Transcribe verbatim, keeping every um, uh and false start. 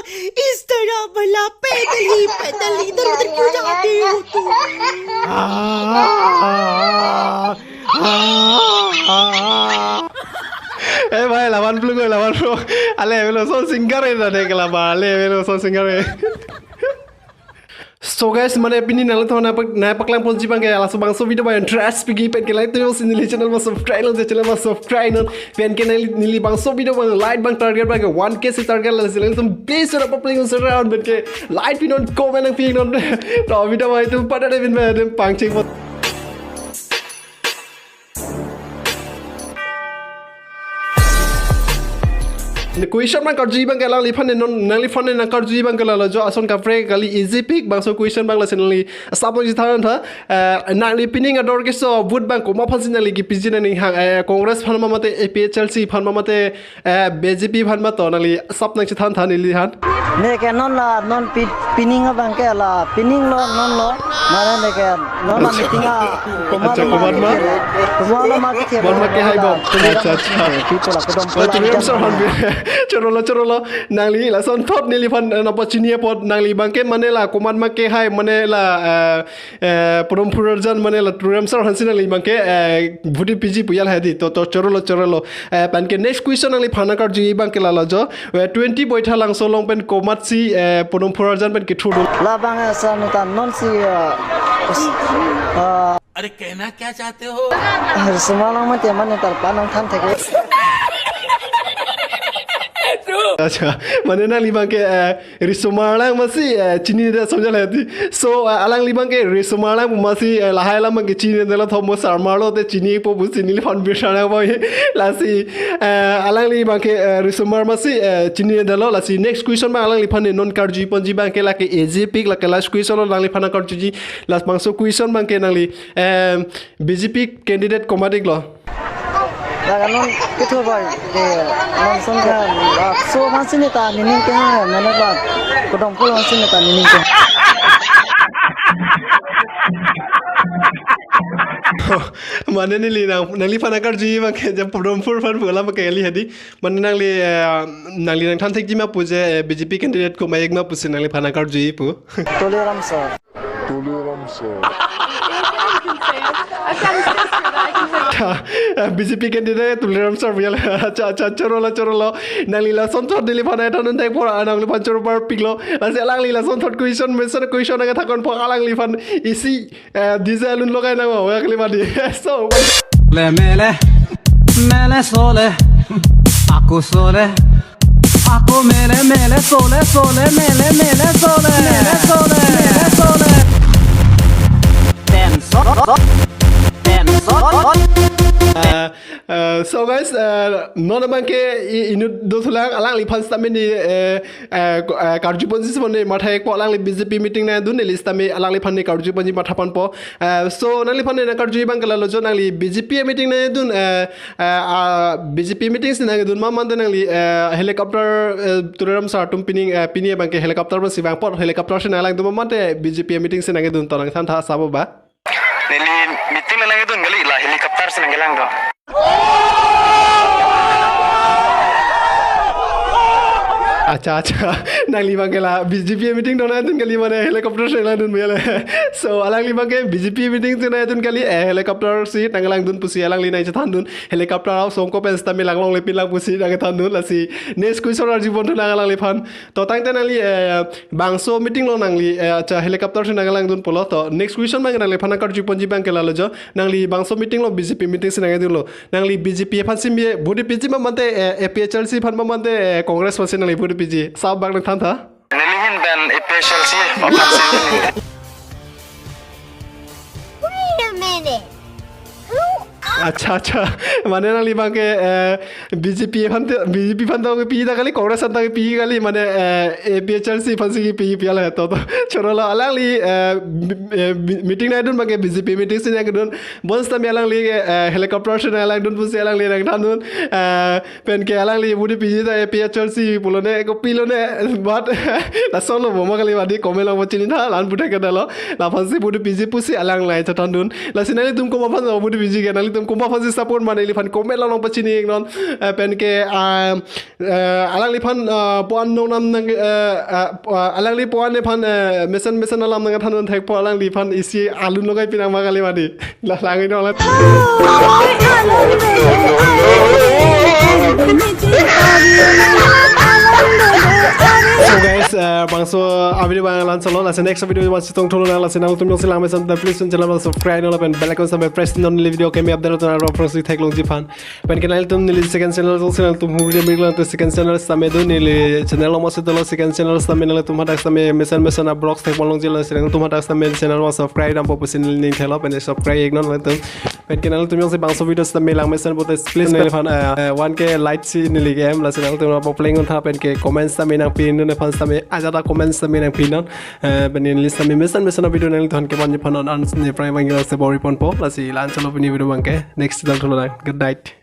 इस तरह भला पैदल ही पैदल इधर उधर क्यों जाते हो तुम? Eh, bhai, lavan plung, lavan plung. Ale, melo son singer eh, tadi kelaba. Ale, melo son singer eh. So guys, mane pini nangli thon nangpak nangpaklang ponji abangke, laso bangso video abang interest pigi pen ke like to si neli channel abang subscribe non, channel abang subscribe non. Pen ke neli neli bangso video abang like abang target abangke one K si target, lasi nangtum please sura papling sura on pen ke like pinon, comment nangpinon. To video abang itum pada de bin ba dem pangcheng. Question abang karjuji abangke alangliphan non, nangliphan nangkarjuji abangke lalo jo, ason kaprek kali, easy pik bangso question abang, lasi nangli asap nangchethan tha. Eh, nangli pining ador keso vote abang komat aphansi nangli kepiji nangning hang, eh, Congress aphan ma mate A P H L C aphan ma mate, eh, B J P aphan ma, to nangli asap nangchethan tha neliphan. Neke non la non pi-, pining abangke la pining lo non lo, mane neke non la meeting a komat, acha, lo ma komat ma? Komat lo ma ke, komat ma ke hai bom. Acha, acha. Pi pola kedom, oh, pola Tuliram kedom. Sir hon bi. Chorolo, chorolo. Nangli lason thot neliphan, eh, nangpachini apot nangli abangke mane la komat ma ke hai, mane la, eh, eh, Podom Phurarjan mane la Tuliram Sir aphansi nangli abangke, eh, vote piji pu ya la hedi. To, to, chorolo, chorolo. Eh, pen ke next question nangliphan nangkarjuji abangke lalo jo. Eh, twenty Boithalangso along pen komatsi, eh, Podom Phurarjan pen kethurdun? Labang, eh, sa nutan non si, eh, s-, eh, अरे कहना क्या चाहते हो? Risomar lang mate mane tarpa nangthan thek. Acha, mane nangli abangke, eh, risomar lang masi, eh, chini da samjha la hedi. So, eh, alangli abangke risomar lang masi, eh, lahai alam abangke chinidetlo, thomo sarmar lo te chinipo pusi neliphan birsana abang. Lasi, eh, alangli abangke, eh, risomar masi, eh, chinidetlo, lasi next question abang alangliphan nangkarjuji ponji abangke lake easy pik, lake last question lo, alangliphan nangkarjuji last bangso question abangke nangli, eh, B J P candidate komat ik lo? Laga non kethur bai, eh, non son khan, ah, so aphansi neta nening ke ha, mane la, Podom Phul aphansi neta nening ke. Mane neli nang, nangliphan nangkarjuji abangke jam Podom Phul aphan pu alam ke kali hedi. Mane nangli, eh, nangli nangthan thekji ma pu je, eh, B J P candidate komat ik ma pusi nangliphan nangkarjuji pu. Tuliram Sir. Tuliram Sir. You can, you can say it. I've got a sister that I can say. B J P candidate Tuliram Sir bial. Acha, acha, chorolo, chorolo. Nangli lason thot neliphan nangthan un thek apor, ah, nangliphan choro parpik lo. Lasi alangli lason thot question, mention question nangthan kon apor alangliphan isi, eh, D J alun logai nang, oh, ya kali madi. So, le mele, mele sole, aku sole, aku mele, mele sole, sole, mele, mele sole, mele sole, mele sole. Ten so, ten so. Eh, eh, so guys, eh, non abangke i-, inut dothulang, alangliphan sitame ne, eh, eh, ko-, eh, karju ponji si mane matha ikpo, alangli B J P meeting nangdun, neli sitame alangliphan ne karju ponji matha ponpo. Eh, so nangliphan ne nangkarjuji abangke lalo jo, nangli B J P meeting nangdun, eh, eh, ah, B J P meeting si nangdun ma mate nangli, eh, helicopter, eh, Tuliram Sir atum pining, eh, pini abangke helicopter si vang apot helicopter si nanglangdun ma mate B J P meeting si nangdun, to nangthan tha sabo ba. Neli meeting nangdun kali, la helicopter si nanglangdun. Acha, acha. Nangli abangke la B J P meeting do nangdun kali mane helicopter si nangdun bial. So alangli abangke B J P meeting si nangdun kali, eh, helicopter si nanglangdun pusi alangli nangchethandun. Helicopter aosomar pen sitame langlongle pinlang pusi nangthandun, lasi next question arju ponthu nang alangliphan. To tangte nangli, eh, bangso meeting lo nangli, eh, acha, helicopter si nanglangdun pulo, to next question abang nangliphan nangkarju ponji abangke lalo jo. Nangli bangso meeting lo, B J P meeting si nangdunlo. Nangli B J P aphansi me vote piji ma mate, eh, A P H L C aphan ma mate, eh, Congress aphansi nangli vote piji? Sabo abang nangthan tha. Neli ahin pen A P H L C aphansi. Wait a minute. Who are Acha, acha. Mane nangli abangke, eh, B J P aphan te, B J P aphan ta kepi ta kali, Congress aphan ta kepi kali, mane, eh, A P H L C aphansi kepi, kepi ala to, to. Chorolo, alangli, eh, bi-, eh, bi-, meeting nangdun abangke B J P meeting si nangdun. Bonsitame alangli, eh, helicopter si nanglangdun pusi alangli nangthandun. Eh, pen ke alangli vote piji ta A P H L C pulo ne, kopilo ne, but lason lo boma kali, badi comment along pachini tha, la-an puthot kedalo, laphansi vote piji pusi alang nangchethandun. Lasi nanglitum komat aphan vote piji ke, nanglitum komat aphansi support ma neliphan comment along pachini iknon. Eh, penke, ah, eh, alangliphan, ah, puan nongnam nang, eh, ah, ah, alangli puan nephan, eh, mesen mesen alam nangthan thekpo, alangliphan isi alun logai pinang ma kali mati. La langi nong la. So guys, eh, bangso a-video abang la-anchot lo, lasi next video abang chetong thulo nang, lasi nangtum jongsi lang mesen, please channel abang subscribe nang lapen bell icon sitame press non, neli video keme update tona ro prosi theklongji aphan. Penke nangtum neli second channel jongsi nangtum huri mir lang, to second channel sitame do, neli channel along masi dolo, second channel sitame nangtum hadak sitame mesen mesen a-vlogs thekpon longji, lasi nangtum hadak sitame channel abang subscribe dampo pusi neli ning thelo, pen subscribe iknon nangtum. Penke nangtum jongsi bangso video sitame lang mesen pulote please neliphan, eh, eh, one K like si neli ke-em, lasi nangtum apot pleng untha, penke comment sitame nangpinon, nephan sitame ajat a-comment sitame nangpinon. Eh, pen neli sitame mesen mesen a-video nangtum aphan kevanji aphan non an ne prai bang se bor-iponpo, lasi la-anchot lo pini video abangke, next chetong thulo nang. Good night.